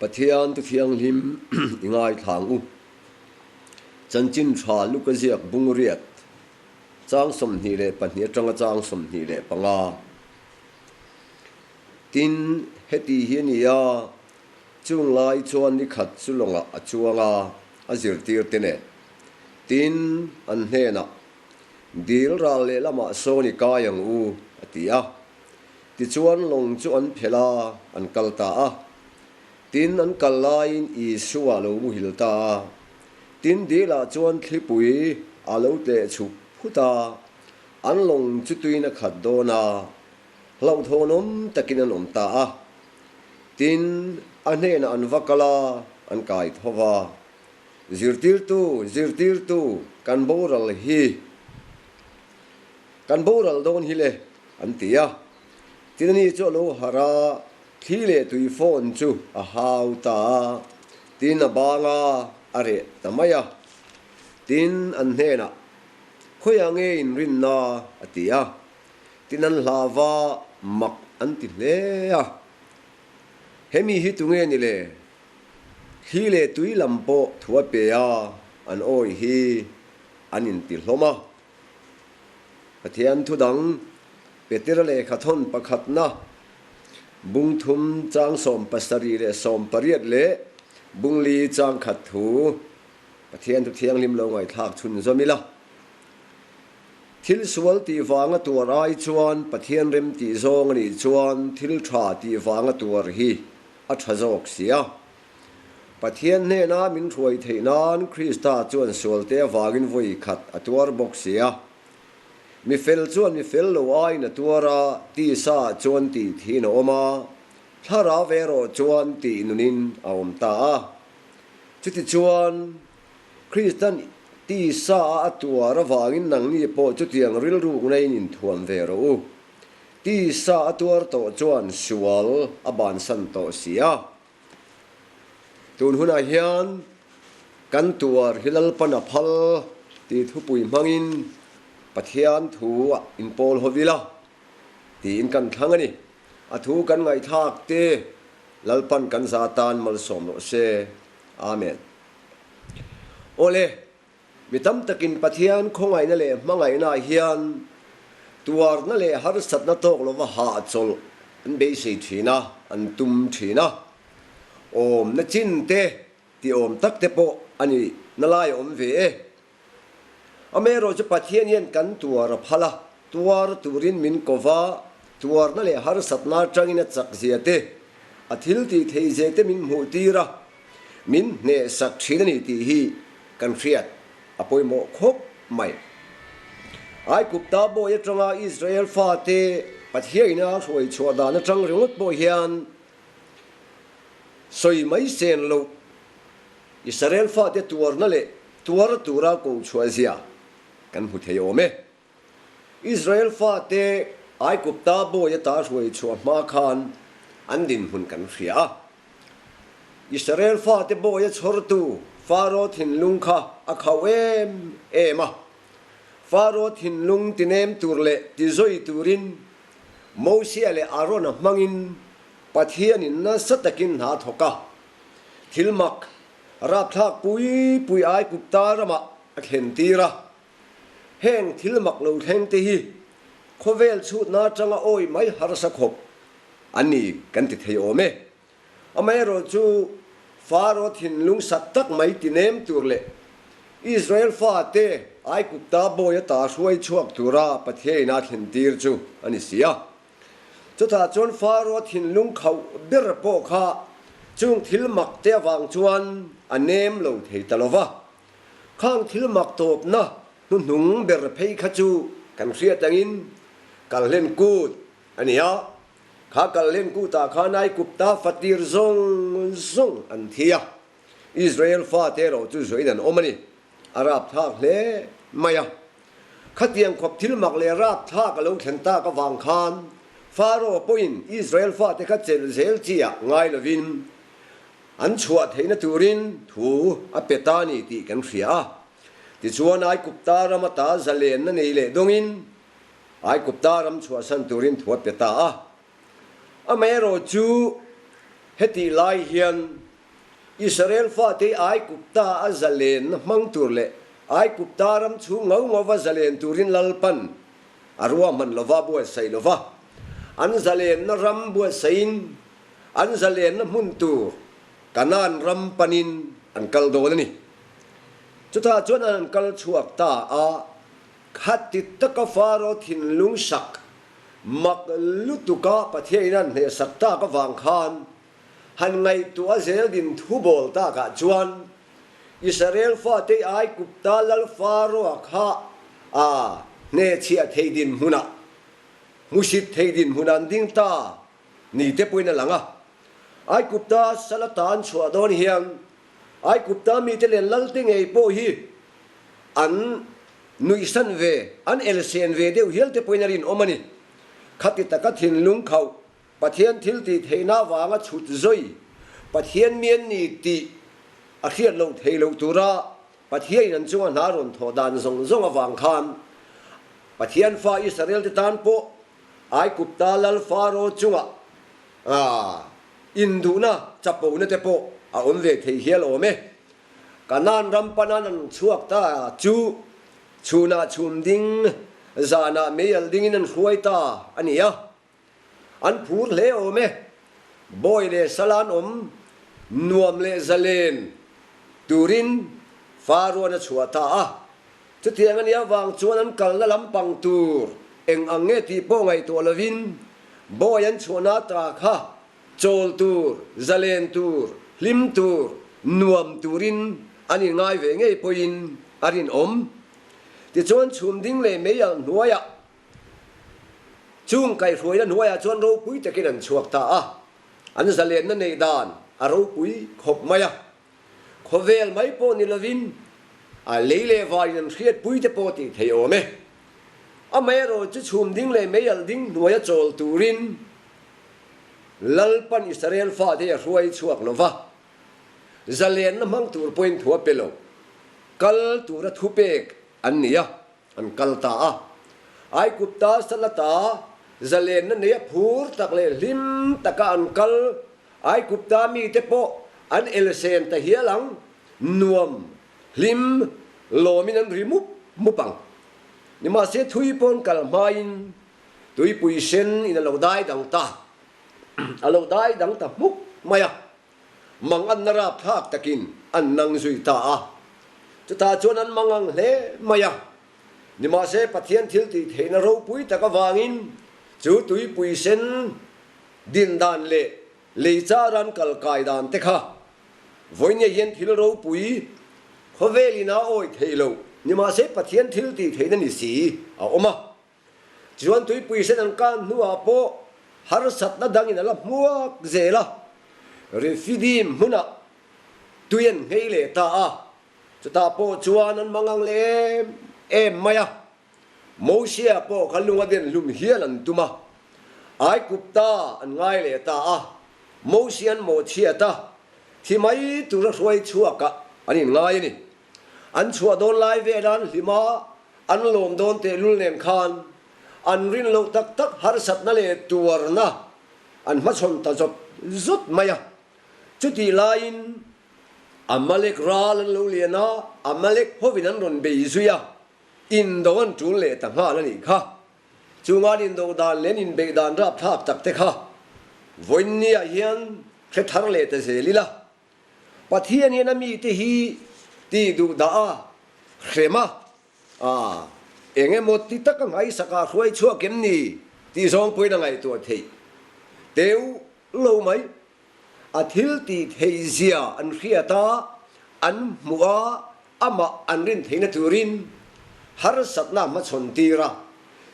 Pathian tu thianghlim i ngaithla ang u. Chanchin tha Luka ziak bungriat chang 22 atanga chang 25. Tin, heti hi a ni a, Chung lai chuan ni khat chu lawngah a chuang a, a zirtirte nen. Tin, an hnenah, Dil ral lehlamah sawn i kai ang u, a ti a. Tichuan lawng chu an phelh a, an kal ta a. Tin, an kal laiin Isua a lo muhil ta a. Tin, dilah chuan thlipui a lo tleh chhuk phut a, an lawng chu tuin a khat dawn a, hlauhthawnawm takin an awm ta a. Tin, a hnenah an va kal a, an kai tho va. Zirtirtu, zirtirtu, kan boral hi, kan boral dawn hi le, an ti a. Tin, ani chu a lo harh a, thli leh tui phone chu a hau ta a, tin a bang a, a reh ta mai a. Tin, an hnenah, Khawiah nge inrinna? a ti a. Tin an hlava mak an ti hle a. Hemi hi tunge ni le? Thli leh tui lam pawh thu a pe a, an awi hi an inti hlawm a. Pathian thu dang Petera lehkha thawn pakhatna bung thum chang 70 leh 80 leh bung li chang khat thu Pathian thu thianghlim lo ngaihthlak chhun zawm ila. Thil sual tih vanga tuar ai chuan Pathian rem tih zawng a nih chuan thil tha tih vanga tuar hi a tha zawk si a. Pathian hnena min hruai theih nan Krista chuan sualte avangin vawi khat a tuar bawk si a. Mi fel chuan mi fel lo aiin a tuar a, tisa ah chuan tih thiin a awm a, thlarau erawh chuan tih nunin a awm ta a. Chutichuan. Kristan tisa a a tuar avangin nangni pawh chutiang rilruk neiin inthuam ve rawh u. Tisa a tuar tawh chuan sual a bansan tawh si a. Tun hunah hian kan tuar hi Lalpan a phal tih thupui hmangin Pathian thu ah inpawl ho ila tiin kan thlang a ni. A thu kan ngaihthlak te Lalpan kan za tan malsawm rawh se. Amen. Awle, mi tam takin Pathian khawngaihna leh hmangaihnaah hian tuarna leh harsatna tawk lova hahchawlh an beisei thin a, an tum thin a. Awmna chin te ti awm tak te pawh a nih na lai a awm ve e. Amaherawhchu Pathian hian kan tuar a phal a, tuar turin min ko va, tuarna leh harsatna atangin a chak zia te, a thil tih theih zia te min hmuh tir a, min hnehsak thin a ni tih hi kan hriat a pawimawh khawp mai. Aigupta bawi atanga Israel fate Pathiaina hruai chhuah dan atang ringawt pawh hian sawi mai sen loh Israel fate tuarna leh tuar tura ko chhuah zia kan hmu thei awm e. Israel fate Aigupta bawi ata hruai chhuah hma khan an dinhmun kan hria a. Israel fate bawi a chhawrtu Faro thinlung kha a khauh em em a. Faro thinlung tinem tur leh tizawi turin Mosia leh Arona hmangin Pathianin nasa takin hna thawk a. Thil mak rapthlak pui pui Aigupta ramah a thlen tir a. Heng thil mak lo thleng te hi khawvel chhutna atanga awi mai harsa khawp a ni kan ti thei awm e. Amaherawhchu Faro thinlung sat tak mai ti nem tur leh Israel fate Aigupta bawi ata hruai chhuak tura Pathiain a thlen tir chu a ni si a. Chutah chuan Faro thinlung khauh ber pawh kha chung thil mak te avang chuan a nem lo thei ta lo va. Khang thil mak tawpna hnuhnung ber phei kha chu kan hriat angin Kalhlen Kut a ni a. Kha Kalhlen Kutah khan Aigupta fatir zawng zawng an thi a, Israel fate erawh chu zuain an awm a ni. A rapthlak hle mai a. Khatiang khawp thil mak leh rapthlak a lo thlen tak avang khan Pharaoh pawhin Israel fate kha chelh zel chi ah ngai lovin an chhuah theihna turin thu a pe ta a ni tih kan hria a. Tichuan Aigupta ram ata zalenna nei leh dawngin Aigupta ram chhuahsan turin thu a pe ta a. Amaherawh chu hetih lai hian Israel fate Aigupta a zalenna hmang tur leh Aigupta ram chhung ngau ngauva zalen turin Lalpan a ruahman lova buatsaih lova, an zalenna ram buatsaihin an zalenna hmun tur Kanaan ram panin an kal dawn a ni. Chutah chuan an kal chhuak ta a, khati taka Faro thinlung sak mak lutuka Pathianin an hnehsak tak avang khan han ngaihtuah zel din thu bawl takah chuan Israel fate Aigupta lal Faro-a kha a hnehchhiah thei dinhmunah, hmusit thei dinhmunah an ding ta ni te pawhin a lang a. Aigupta sal ata an chhuah dawn hian Aigupta mite leh lalte ngei pawh hi an nuihsan ve, an elsen ve deuh hial te pawhin a rinawm a ni. Khati taka thinlung khauh Pathian thil tih theihna avanga chhut zawi Pathian mi an ni tih a hriat loh theih loh tura Pathianin an chunga hna rawn thawh dan zawng zawng avang khan Pathian fa Israel te tan pawh Aigupta lal Faro chunga induhna chapona te pawh a awm ve thei hial awm e. Kanaan ram panan an chhuak ta chu chhunah chhum ding, zanah meialh dingin an hruai ta a ni a. An phur hle awm e. Bawi leh Salan awm nuam leh zalen turin Faruan a chhuah ta a. Chutiang a nih avang chuan an kalna lampang tur eng ang nge tih pawh ngaihtuah lovin bawi an chhuahna ta kha chawl tur, zalen tur, hlim tur, nuam turin an inngai ve ngei pawhin a rinawm. Tichuan chhum ding leh mei alh hnuaiah Chung kaihhruaina hnuaiah chuan ropui takin an chhuak ta a, an zalenna neih dan a ropui khawp mai a. Khawvel mai pawh ni lovin a lei leh vaiin an hriatpui te pawh tih thei awm e. Amaherawh chu chhum ding leh mei alh ding hnuaia chawl turin Lalpan Israel fate a hruai chhuak lo va, zalenna hmang tur pawhin thu a pe lo, kal tura thupek an ni a. An kal ta a. Aigupta salata zalenna neia phur tak leh hlim taka an kal. Aigupta mite pawh an elsen ta hial ang, nuam, hlim, lawmin an ri mup mup ang. Nimahse thui pawn kal hmain tuipui sen in a lo dai dang ta, a lo dai dang ta hmuk mai a. Mang anna rapthlak takin an nang zui ta a. Chutah chuan an mang ang hle mai a. Nimahse Pathian thil tih theihna ropui tak avangin chu tuipui sen din dan leh lei char an kal kai dan te kha vawinia hian thil ropui khawvelin a awih theih loh. Nimahse Pathian thil tih theihna ni si a awm a. Chuan tuipui sen an kan hnuah pawh harsatna dangin a la hmuak zel a, Refidim hmunah tui an nghei leh ta a, chutah pawh chuan an mangang leh em em mai a. Mosia pawh kha lung a den hlum hial an tum a, Aigupta an ngai leh ta a, Mosia an mawhchhiat a, thi mai tura hruai chhuakah an inngai a ni. An chhuah dawn lai vel an hlim a, an lawm dawn tehlul nen khan an rin loh tak tak harsatna leh tuarna an hmachhawn ta zawt zawt mai a. Chutih laiin Amalek ral an lo lian a, Amalek hovin an rawn bei zui a, indo an tul leh ta nghal a nih kha. Chunga an indo dan leh an inbeih dan rapthlak tak te kha vawiinniah hian hre thar leh ta zel ila. Pathian hian a mite hi tih duh dah a, hrem a, a eng emaw ti taka ngaihsakah hruai chhuak em ni tih zawng pawhin a ngaihtuah theih teuh lo mai. A thil tih theih zia an hriat a, an hmuh a, amah an rin theihna turin harsatna a hmachhawn tir a.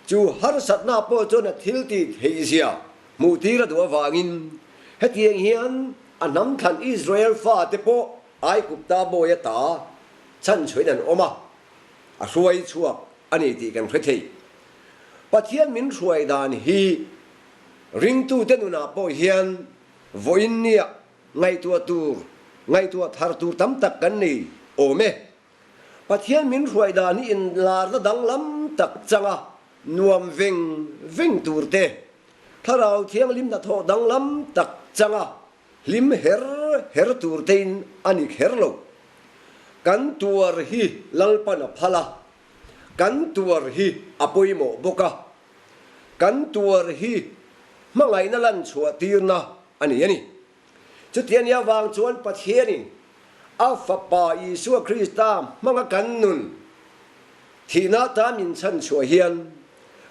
Chu harsatna pawh chuan a thil tih theih zia. Hmuhtir a duh avangin hetiang hian a hnam thlan Israel fate pawh Aigupta bawi ata chhanchhuahin an awm a, a hruai chhuak a ni tih kan hre thei. Pathian min hruai dan hi ringtute nunah pawh hian vawiin nia ngaihtuah tur, ngaihtuah thar tur tam tak kan nei awm e. Pathian min hruai dan hi inlarna danglam tak changa nuam veng veng tur te, Thlarau Thianghlim hnathawh danglam tak changa hlim her her tur tein a ni kher lo. Kan tuar hi Lalpan a phal a, kan tuar hi a pawimawh bawk a, kan tuar hi hmangaihna lan chhuah tirna a ni a ni. Chutiang nia vang chuan Pathianin a Fapa Isua Krista hmanga kan nun thihna atan min chhanchhuah hian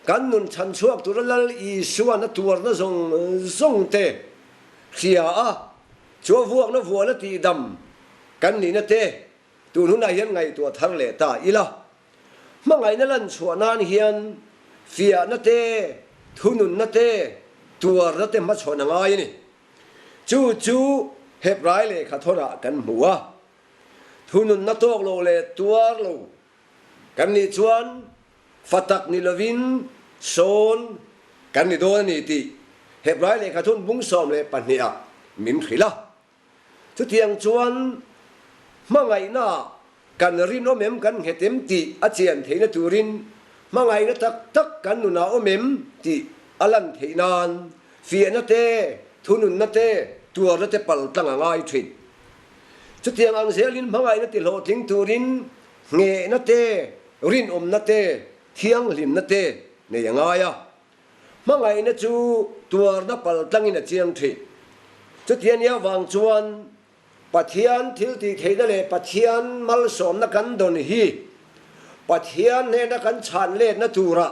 kan nun chhanchhuak tura Lal Isuan a tuarna zawng zawng te hria a, chu a vuakna vuahna tihdam kan nihna te tun hunah hian ngaihtuah thar leh ta ila. Hmangaihna lan chhuah nan hian fiahna te, thununna te, tuarna te hmachhawn a ngai a ni. Chu chu Hebrai lehkha thawnah kan hmu a, thununna tawk lo leh tuar lo kan nih chuan fa tak ni lovin sawn kan ni dawn a ni tih Hebrai lehkha thun bung 12 ah min hrilh a. Chutiang chuan hmangaihna kan rinawm em kan nghet em tih a chian theihna turin hmangaihna tak tak kan nunah awm em tih a lan theih nan fiahna te, thununna te, tuarna te pal tlang a ngai thin. Chutiang ang zelin hmangaihna ti hlawhtling turin nghehna te, rinawmna te, thianghlimna te nei a ngai a. Hmangaihna chu tuarna paltlangin a chiang thin. Chuti a nia vang chuan Pathian thil tih theihna leh Pathian malsawmna kan dawn hi Pathian hnena kan chhan letna tura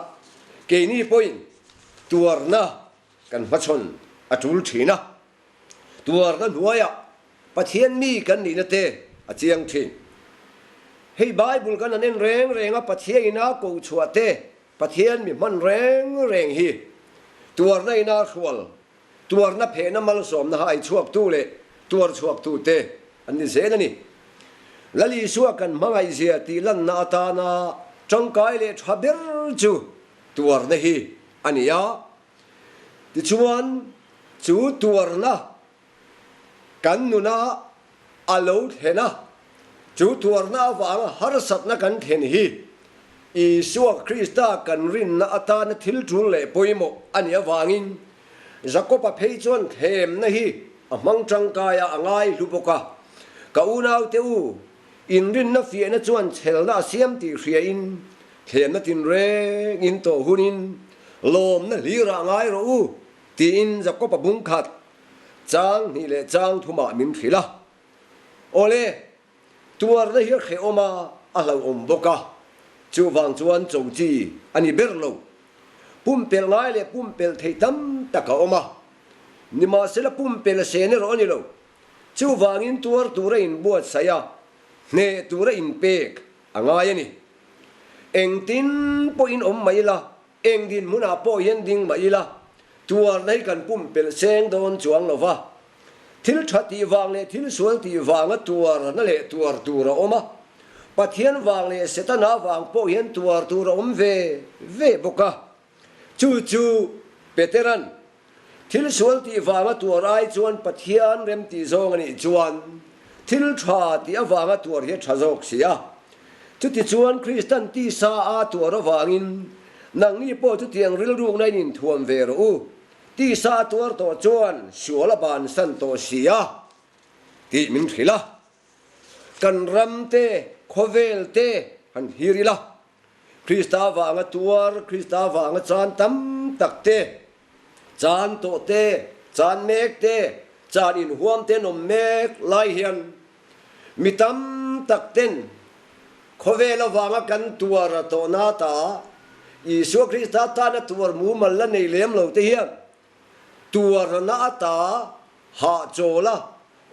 keini pawhin tuarna kan hmachhawn a tul thin a. Tuarna hnuaiah Pathian mi kan nihna te a chiang thin. Hei Bible kan han en reng reng a Pathian ina kohchhuah te Pathian mi hman reng reng hi tuarna ina hrual, tuarna phehna malsawmna hai chhuaktu leh tuar chhuaktu te an ni zel a ni. Lal Isua kan hmangaihzia tih lanna atana tangkai leh tha ber chu tuarna hi a ni a. Tichuan, chu tuarna Kan nuna a lo thlen a, chu tuarna avanga harsatna kan thlen hi Isua Krista kan rinna atana thil tul leh pawimawh a nih avangin Jakoba phei chuan thlemna hi a hmang tangkai a, a ngai hlu bawk a. Ka unaute u, inrinna fiahna chuan chhelna a siam tih hriain thlemna tinrengin tawh hunin lawmna hlirah ngai rawh u tiin Jakoba bung khat Chang hnih leh chang thumah min hrilh a. Awle, tuarna hi a hrehawm a, a hlauhawm bawk a. Chuvang chuan cho chi a ni ber lo. Pumpelh ngai leh pumpelh theih tam tak a awm a. Nimahsela pumpelh a sen erawh a ni lo. Chuvangin tuar tura inbuatsaih a, hneh tura inpek a ngai a ni. Engtin pawhin awm mai ila, Eng dinhmunah pawh hian ding mah ila, tuarna hi kan pumpelh seng dawn chuang lo va. Thil tha tih vang leh thil sual tih vanga tuarna leh tuar tur a awm a. Pathian vang leh Setana vang pawh hian tuar tur a awm ve ve bawk a. Chu chu Petera'n Thil sual tih vanga tuar ai chuan Pathian rem tih zawng a nih chuan thil tha tih avanga tuar hi a tha zawk si a. Chutichuan Kristan tisa a tuar avangin nangni pawh chutiang rilrukna in inthuam ve rawh u. Tisa a tuar tawh chuan sual a bansan tawh si a tih min hrilh a. Kan ram te, khawvel te han thlir ila. Krista vanga tuar, Krista vanga chan tam tak te, chan tawh te, chan mek te, chan inhuam te an awm mek lai hian mi tam tak ten khawvel avanga kan tuar a tawhna ta Isua Krista tana tuar mumal la nei lem lo te hian Tuarna ata hahchawl a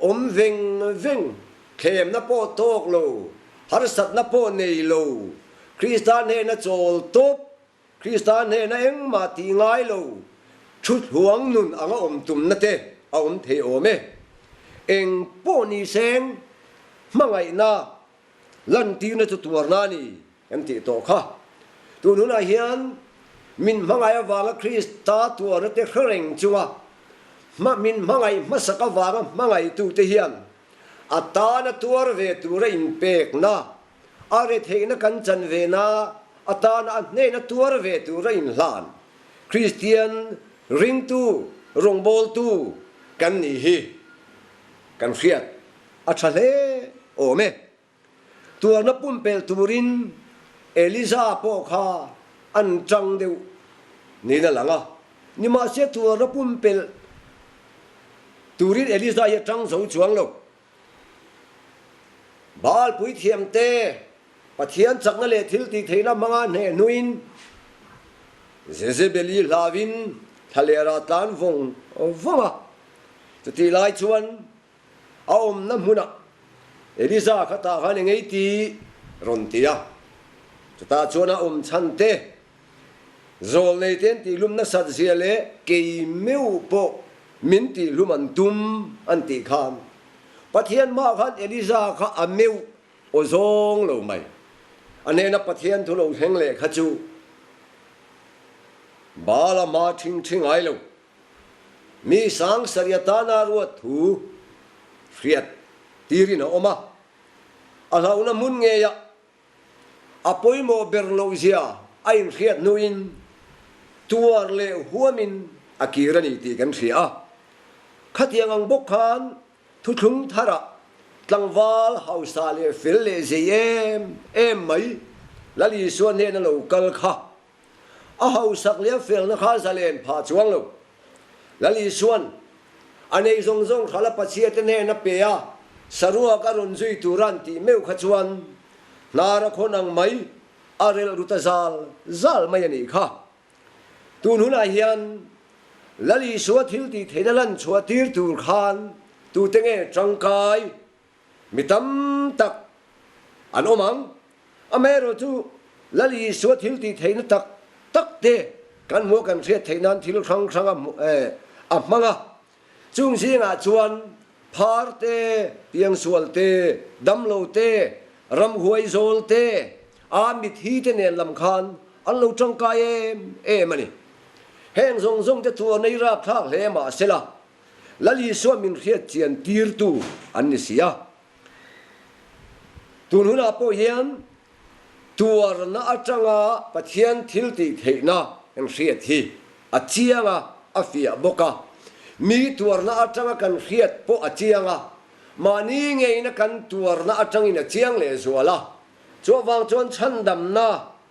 awm veng veng, thlemna pawh tawk lo, harsatna pawh nei lo, Krista hnena chawl tawp, Krista hnena engmah tih ngai lo. Thuthluang nun anga awm tumna te a awm thei awm e. Eng pawh ni seng hmangaihna lantirna chu tuarna a ni kan tih tawh kha. Tun hunah hian min hmangaih avanga Krista tuarna te hre reng chunga min hmangaih hmasak avanga hmangaihtute hian a tana tuar ve tura inpekna A retheihna kan chan vena atana a hnena tuar ve tura inhlan Kristian ringtu rawngbawltu kan nih hi kan hriat a tha hle awm e. Tuarna pumpelh turin Eliza pawh kha an tang deuh niin a lang a, nimahse tuarna pumpelh turin Eliza hi a tang zo chuang lo. Baal puithiamte Pathian chakna leh thil tih theihna hmanga hneh hnuin Jezebeli hlauin thlalera tlan vawng vawng a. Chutih lai chuan a awmna hmunah Eliza kha tah khan engei tih rawn ti a. Chutah chuan a awm chhan te Zawlnei te an tihlum nasat zia leh kei meuh pawh min tihlum an tum an tih khan Pathian hmaah khan Eliza kha a meuh aw zawng lo mai. A hnena Pathian thu lo thleng leh kha chu Baal a hma ṭhing ṭhi ngai lo. Mi sang sarih atana ruat thu hriat tirin a awm a, a hlauhna hmun ngeiah A pawimawh ber loh zia a inhriat hnuin tuar leh huamin a kir a ni tih kan hria a. Khatiang ang bawk khan thuthlung tharah tlangval hausa leh fel leh zei em em mai Lal Isua hnena lo kal kha A hausak leh a felna kha zalen phah chuang lo. Lal Isua'n a nei zawng zawng hral a Pathiate hnen a pe a, saruak a rawn zui tura an tih meuh kha chuan hnar a khawn ang mai, a relh ru ta zal zal mai a nih kha. Tun hunah hian Lal Isua thil tih theihna lan chhuah tir tur khan tute nge tangkai? Mi tam tak an awm ang. Amaherawh chu Lal Isua thil tih theihna tak tak te kan hmuh a kan hriat theih nan thil hrang hrang a hmang a. Chung zingah chuan phar te, piangsual te, damlo te, ramhuai zawl te, a mithi te nen lam khan an lo tangkai em em a ni. Heng zawng zawng te chu a nei rapthlak hle mahsela Lal Isua min hriat chian tirtu an ni si a. Tun hunah pawh hian tuarna atanga Pathian thil tih theihna kan hriat hi a chiang a, a fiah bawk a. Mi tuarna atanga kan hriat pawh a chiang a, mahni ngeina kan tuarna atangin a chiang lehzual a. Chuvang chuan chhandamna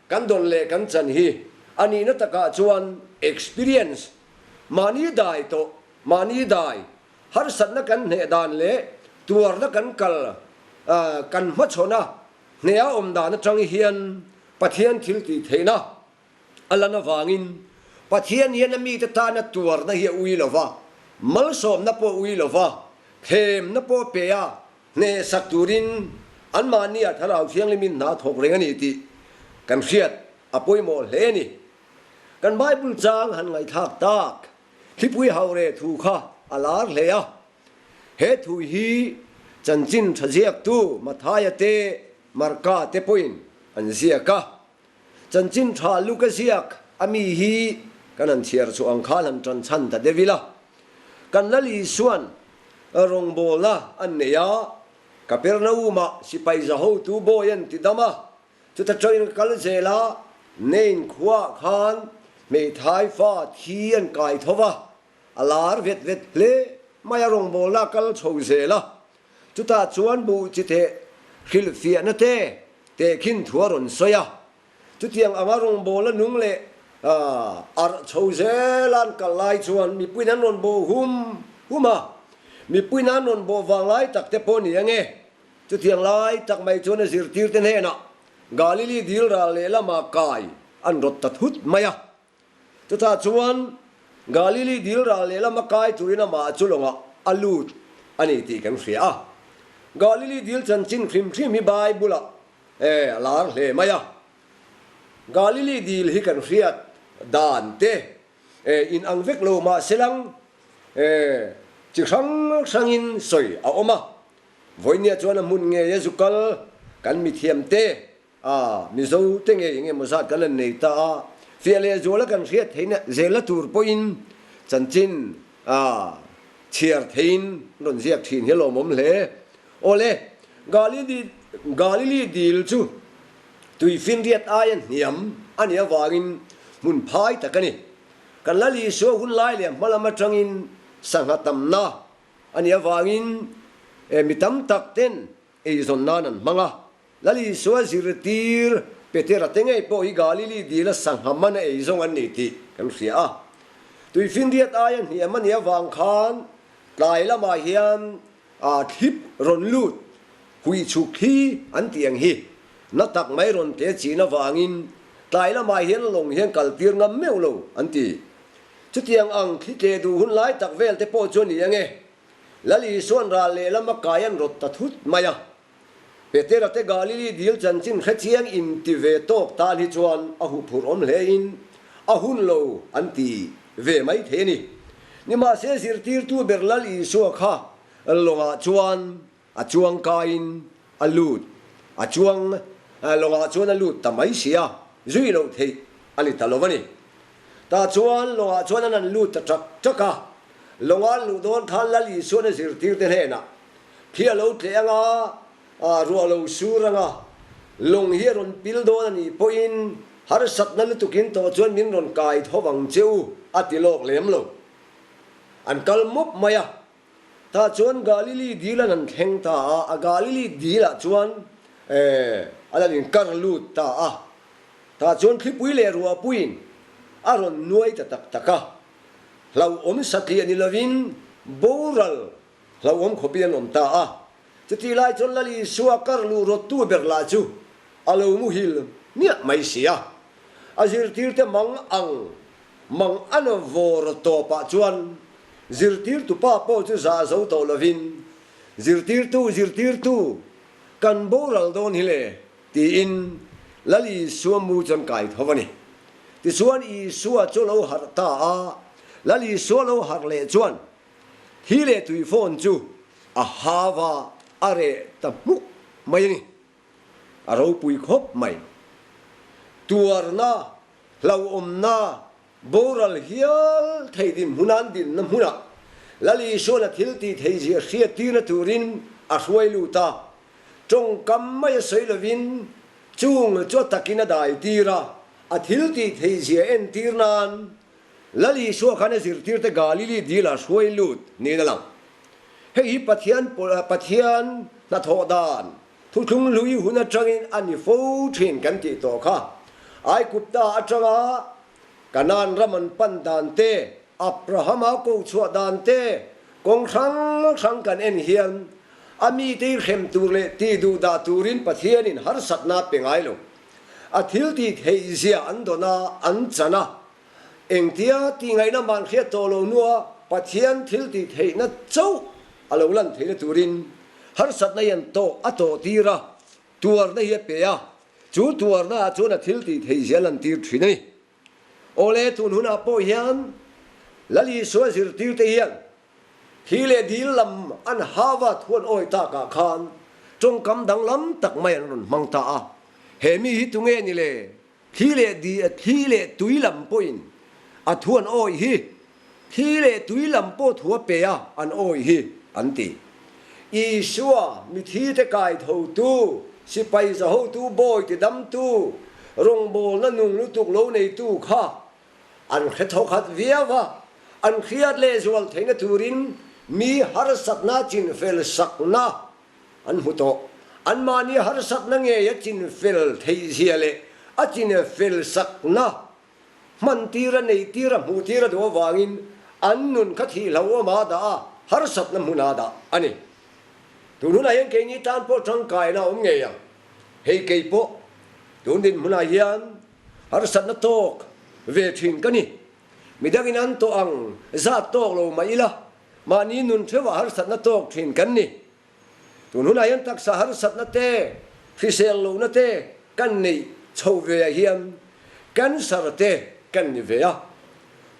Kan dawn leh kan chan hi a nihna takah chuan experience, mahni dai tawh, mahni dai, harsatna kan hneh dan leh tuarna kan kal kan hmachhawn a, hneha awm dan atang hian Pathian thil tih theihna a lan avangin Pathian hian a mite tana tuarna hi a ui lo va, malsawmna pawh a ui lo va, thlemna pawh a pe a, Hnehsak turin anmahni ah Thlarau Thianghlimin hna thawk reng a ni tih kan hriat a pawimawh hle a ni. Kan Bible chang han ngaihthlak tak thlipui haure thu kha a lar hle a. He thu hi chanchin tha ziaktu Mathaia te Marka te pawhin an ziak a. Chanchin tha Luka ziak a mi hi kan han chhiar chhuah ang khan han tan chhan ta deuh ila. Kan Lal Isua'n rawngbawlna an nei a, Kapernaum-ah sipai za hotu bawi an ti dam a, chuta tawin ka kal zel a, Nain khuaah khan hmeithai fa thi an kai tho va, a lar vet vet hle mai a rawngbawlna a kal chho zel a, chutah chuan buh chi theh hrilhfiahna te tehkhin thu a rawn sawi a. Chutiang anga rawngbawla nung leh arh chho zela an kal lai chuan mipuiin an rawn bawh hum hum a, mipuiin an rawn bawh vang lai tak te pawh ni ange. Chutiang lai tak mai chuan a zirtirte hnenah Galili dil ral lehlamah kai an rawt ta thut mai a. Chutah chuan Galili dil ral lehlam a kai turin amah chu lawngah a lut a ni tih kan hria a. Galili dil chanchin hrim hrim hi Bible-ah a lar hle mai a. Galili dil hi kan hriat dan te. In ang vek lo mah selang chi hrang hrangin sawi a awm a. Vawinia chuan a hmun ngei a zu kal kan mithiamte a, Mizo te ngei eng emaw zat kan han nei ta a, fiah leh zuala kan hriat theihna zelna tur pawhin chanchin a chhiar theiin rawn ziak thin hi a lawmawm hle. Awle, Galili Galili dil chu tuifinriat aia hniam a nih avangin hmun phai tak a ni. Kan Lal Isua hun lai leh hma lam atangin sangha tamna a nih avangin mi tam tak ten eizawn nan an hmang a. Lal Isua zirtir Petera te ngei pawh hi Galili dila sangha man a ei zawng an ni tih kan hria a. Tuifinriat aia hniam a nih avang khan tlai lamah hian a thlip rawn lut hui chhuk thli an tih ang hi na tak mai rawn te chin avangin tlai lamah hian lawng hian kal tir ngam meuh lo an ti. Chutiang ang thli tle duh hun lai tak vel te pawh chu a ni ange. Lal Isua'n ral lehlam a kai an rawt ta thut mai a. Petera te Galili dil chanchin hrechiang inti ve tawk tan hi chuan a huphurh awm hle in a hun lo an ti ve mai thei a ni. Nimahse zirtirtu ber Lal Isua kha lawngah chuan a chuang kaiin a lut a chuang lawngah chuan a lut ta mai si a, zui loh theih a ni ta lo a ni. Tah chuan lawngah chuan an han lut ta ṭak ṭak a, lawngah an luh dawn khan Lal Isuan a zirtirte hnenah Thli a lo tleh anga, ruah a lo sur anga, lawng hi a rawn pil dawn a nih pawhin harsatna lutukin tawh chuan min rawn kai tho vang che u, a ti lawk lem lo. An kal mup mai a. Tah chuan Galili dil an han thleng ta a, a Galili dilah chuan an han inkar lut ta a. Tah chuan thlipui leh ruahpuiin a rawn nuai ta tak tak a. Hlauhawm satliah ni lovin boral Hlauhawm khawpin an awm ta a. Chutih lai chuan Lal Isua kar luh rawttu ber lah chu a lo muhil miah mai si a. A zirtirte mang ang mang an vawr tawpah chuan zirtirtu pa pawh chu zah zo tawh lovin, Zirtirtu, zirtirtu, kan boral dawn hi le, tiin Lal Isua mu chuan kai tho a ni. Tichuan Isua chu lo harh ta a, Lal Isua lo harh leh chuan Thi leh tui phone chu a hau a, a reh ta hmuk mai a ni. A ropui khawp mai. Tuarna, hlauhawmna, boral hial thei dinhmun an dinna hmunah Lal Isuan a thil tih theihzia hriattirna turin a hruai lut a. Tawngkam mai a sawi lovin chung chu a takin a daitir a, a thil tih theihzia entir nan Lal Isua khan a zirtirte Galili dil ah hruai lut niin a lang. Hei hi Pathian Pathian hnathawh dan thuthlung hlui hun atangin a ni fo thin kan tih tawh kha. Aigupta atanga Kanaan ram an pan dan te, Abrahama ko chhuah dan te, kawng hrang hrang kan en hian a mite i hrem tur leh tih duh dah turin Pathianin harsatna a pe ngai lo. A thil tih theih zia an dawn a, an chan a. Engtia tih ngaihna man hriat tawh lo hnua Pathian thil tih theihna chauh a lo lan theihna turin harsatna hi an tawh a tawh tir a, tuarna hi a pe a, chu tuarna ah chuan a thil tih theih zia a lantir thin a ni. Awle, tun hunah pawh hian Lal Isua zirtirte hian Thi leh dil lam an hava thuan awi takah khan tawngkam danglam tak mai an rawn hmang ta a. He mi hi tunge ni le? Thli leh di thli leh tui lam pawhin a thuan awi hi thli leh tui lam pawh thu a pe a an awi hi an ti. Isua mithite kai thotu, sipai zahotu bawi tidamtu, rawngbawlna nung lutuk lo neitu kha An hre thawkhat viau a, an hriat lehzual theihna turin mi harsatna chinfel sakna an hmu tawh. Anmahni harsatna ngei a chinfel theihzia leh a chinfel sakna hmantir a neihtir a hmuhtir a duh avangin an nun kha thihhlauhawm a dah a, harsatna hmun a dah a ni. Tun hunah hian keini tan pawh tangkaina a awm ngei ang. Hei kei pawh tun dinhmunah hian Harsatna tawk ve thin ka ni. Midangin an tawh ang zat tawk lo mah ila, mahni nun theuhah harsatna tawk thin kan ni. Tun hunah hian taksa harsatna te, hrisel lohna te kan neih chho ve ah hian cancer te kan ni ve a.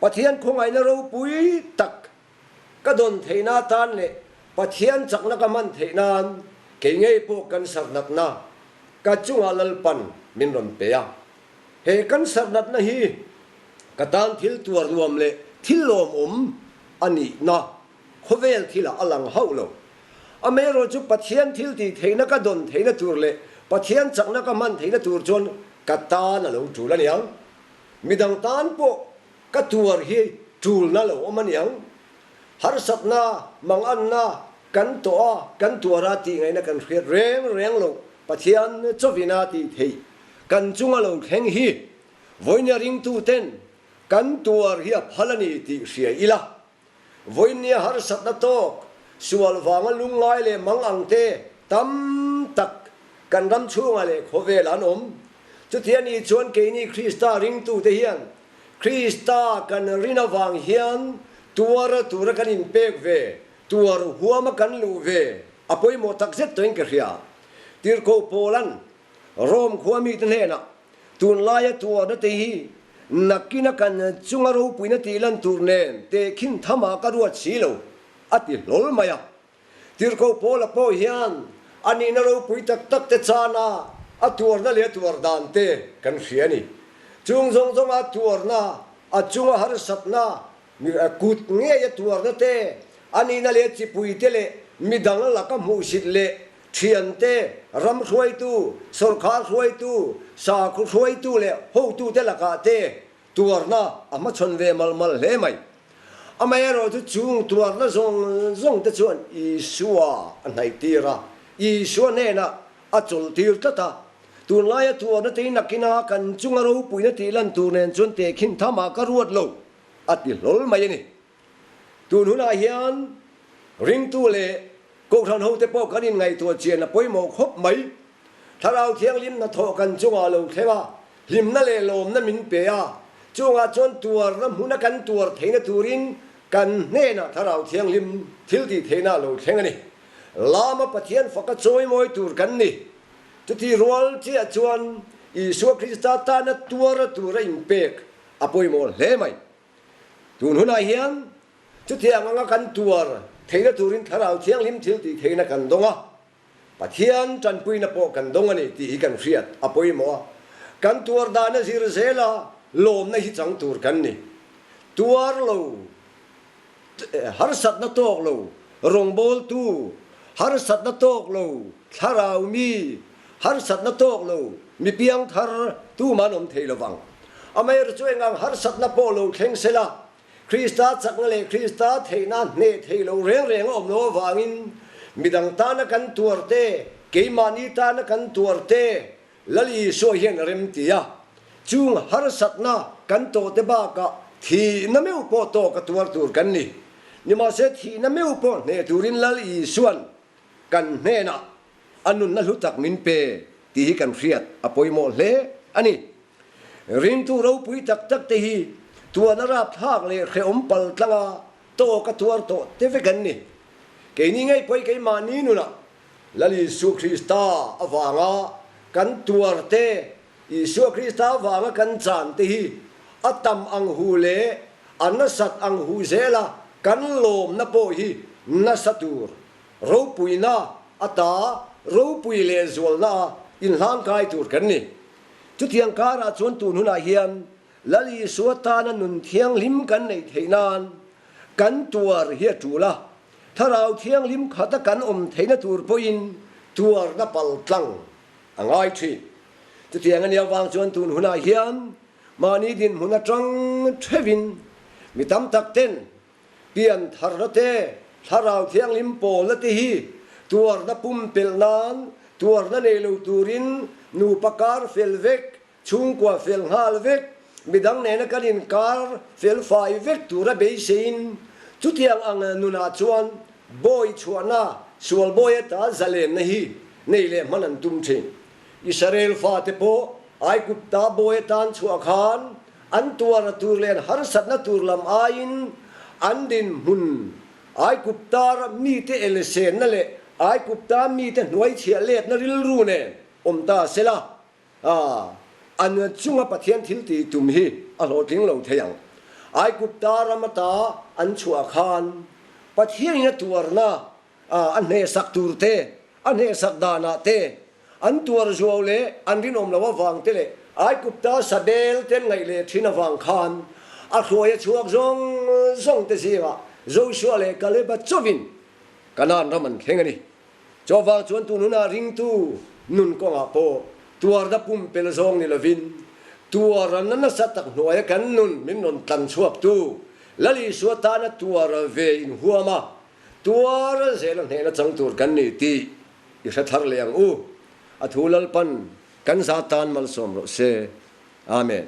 Pathian khawngaihna ropui tak ka dawn theihna atan leh Pathian chakna ka hman theih nan kei ngei pawh cancer natna ka chungah Lalpan min rawn pe a. He cancer natna hi ka tan thil tuar nuam leh thil lawmawm a nihna khawvel thilah a lang hauh lo. Amaherawh chu Pathian thil tih theihna ka dawn theihna tur leh Pathian chakna ka hman theihna tur chuan ka tan a lo tul a niang. Midang tan pawh ka tuar hi tulna lo awm a niang. Harsatna, manganna kan tawh a, kan tuar a tih ngaihna kan hriat reng reng lo. Pathian chawina tih theih kan chunga lo thleng hi vawinia ringtuten kan tuar hi a phal a ni tih hria ila. Vawinia harsatna tawk, sual vanga lungngai leh mang ang te tam tak kan ram chhungah leh khawvelah an awm. Chuti a nih chuan keini Krista ringtute hian Krista kan rin avang hian tuar tura kan inpek ve, tuar huama kan luh ve a pawimawh takzet tawhin ka hria. Tirhkoh Paula'n Rome khua mite hnenah Tunlaia tuarna te hi nakina kan chunga ropuina tih lan tur nen tehkhin thamah ka ruat si lo, a ti hlawl mai a. Tirhkoh Paula pawh hian a nihna ropui tak tak te chana a tuarna leh a tuar dan te kan hria a ni. Chung zawng zawnga a tuarna, a chunga harsatna, kut ngei a tuarna te, a nihna leh a chipui te leh midang laka hmuhsit leh Thiante, ram hruaitu, sawrkhar hruaitu, sakhaw hruaitu leh hotute lakah te tuarna a hmachhawn ve mal mal hle mai. Amaherawh chu chung tuarna zawng zawng te chuan Isua a hnaihtir a, Isua hnenah a chawlhtir tlat a. Tunlaia tuarna te hi nakina kan chunga ropuina tih lan tur nen chuan tehkhin thamah ka ruat lo, a ti hlawl mai a ni. Tun hunah hian ringtu leh Kohhran hote pawh kan inngaihtuah chian a pawimawh khawp mai. Thlarau Thianghlim hnathawh kan chungah lo thleng a, hlimna leh lawmna min pe a, chungah chuan tuarna hmuna kan tuar theihna turin kan hnenah Thlarau Thianghlim thil tih theihna a lo thleng a ni. Lama Pathian faka chawimawi tur kan ni. Chuti rual chiah chuan Isua Krista tana tuara tura inpek a pawimawh hle mai. Tun hunah hian chutiang anga kan tuar theihna turin Thlarau Thianghlim thil tih theihna kan dawng a, Pathian tanpuina pawh kan dawng a ni tih hi kan hriat a pawimawh a. Kan tuar dana zir zela lawmna hi chang tur kan ni. Tuar lo, harsatna tawk lo, rawngbawltu, harsatna tawk lo, thlarau mi, harsatna tawk lo, mi piangthar tuman awm thei lovang. Amaherawhchu chu engang harsatna pawh lo thleng sela, Krista chakna leh Krista theihna hneh thei lo reng reng a awm lo avangin midang tana kan tuar te, keimahni tana kan tuar te Lal Isua hian a rem ti a. Chung harsatna kan tawh te bakah thihna meuh pawh tawk a tuar tur kan ni. Nimahse thihna meuh pawh hneh turin Lal Isuan kan hnenah a nunna hlu tak min pe tih hi kan hriat a pawimawh hle a ni. Ringtu ropui tak tak te hi tuan a rapthlak leh hrehawm pal tlanga tawk a tuar tawh te vek an ni. Keini ngei pawh hi keimahni nunah Lal Isua Krista avanga kan tuar te, Isua Krista avanga kan chan te hi a tam ang hu leh a nasat ang hu zela kan lawmna pawh hi nasa tur Ropuina ata ropui leh zualna a inhlangkai tur kan ni. Chutiang karah chuan tun hunah hian Lal Isua tana nun thianghlim kan neih theih nan kan tuar hi a tul a, Thlarau Thianghlim khata kan awm theihna tur pawhin tuarna paltlang a ngai thin. Chutiang a nih avang chuan tun hunah hian mahni dinhmun atang theuhin mi tam tak ten Pian tharna te, Thlarau Thianghlim pawlna te hi tuarna pumpelh nan, tuarna nei lo turin nupa kar fel vek, chhungkua fel nghal vek, midang nena kan inkar fel fai vek tura beiseiin chutiang ang nunah chuan bawi chhuahna, sual bawi ata zalenna hi nei leh hman an tum thin. Israel fate pawh Aigupta bawi atan chhuah khan An tuarna tur leh an harsatna tur lam aiin an dinhmun Aigupta mite elsenna leh Aigupta mite hnuaichhiah letna rilru nen awm ta se la, an chunga Pathian thil tih tum hi a hlawhtling lo thei ang. Aigupta ram ata an chhuah khan Pathianin a tuarna a hnehsak tur te, a hnehsak danah te, an tuar zuau leh an rinawm lo avang te leh Aigupta sabel te an ngaih leh thin avang khan a hruai a chhuak zawng zawng te zingah Joshua leh Kaleba chauhin Kanaan ram an thleng a ni. Chuvang chuan tun hunah ringtu nun kawngah pawh tuarna pumpelh zawng ni lovin tuarna nasa tak hnuaia kan nun min rawn tlan chhuaktu Lal Isua tana tuar ve inhuam a, tuar zela hnehna chang tur kan ni tih i hre thar leh ang u. A thu Lalpan kan za tan malsawm rawh se. Amen.